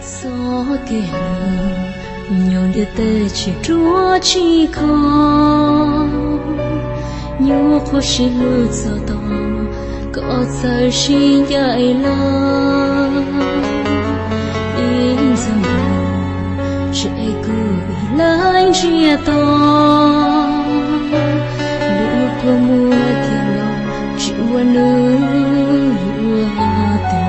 Txoj kev hlub nyob ntiaj teb tsis ruaj tsis khov, nyuaj qhuav sib hlub txog tod, koj txawm sib ncaim lawm. Ib ntxwg nyoog tseem kuj ib leeg ntsiag to, lub kua muag tiag los tsis ua nws yuav tes.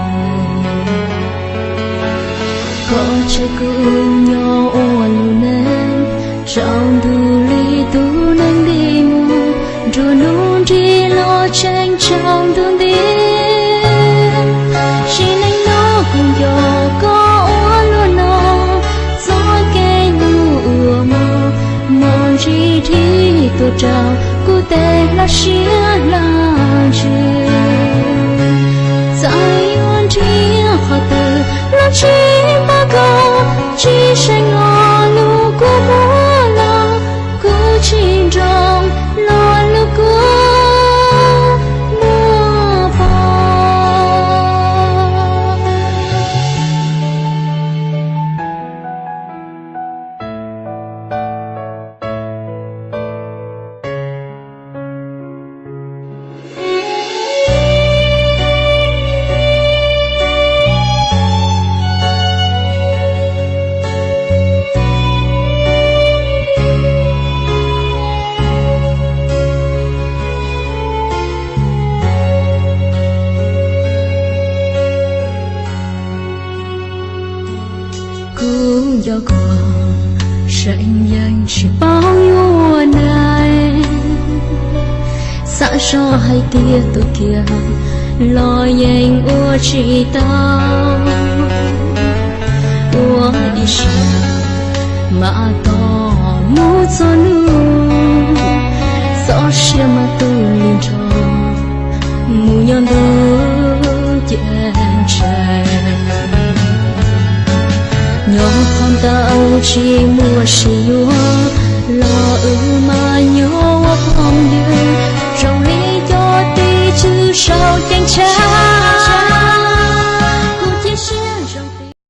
Koj tseg kuv nyob ua lub neej, tsaus ntuj li tus neeg nti mus, nruab hnub nrig los tseem tsaus ntuj nti. Sim neej no kuv nco koj ua luaj no, txoj kev hlub uas muaj, muaj ntsis dhia tuaj rau kuv tej hla siab hla ntsws. Txawm yuav nrhiav qhov twg los tsis pom koj, tsis saib koj lub kua muag los kuv tsis nroo los lub kua muag pom. Kuv nco koj, saib yeej tsis paub yuav ua dab tsi, xav zoj hais tias tuaj kiag los yeej ua tsis tau. Ua ib siab mas tos mus txog hnub, txoj sia mas tu li nrho, mus nyob ntuj ces ntshai. Nyob qhov ntawd tsis muaj sia yuav los wb mas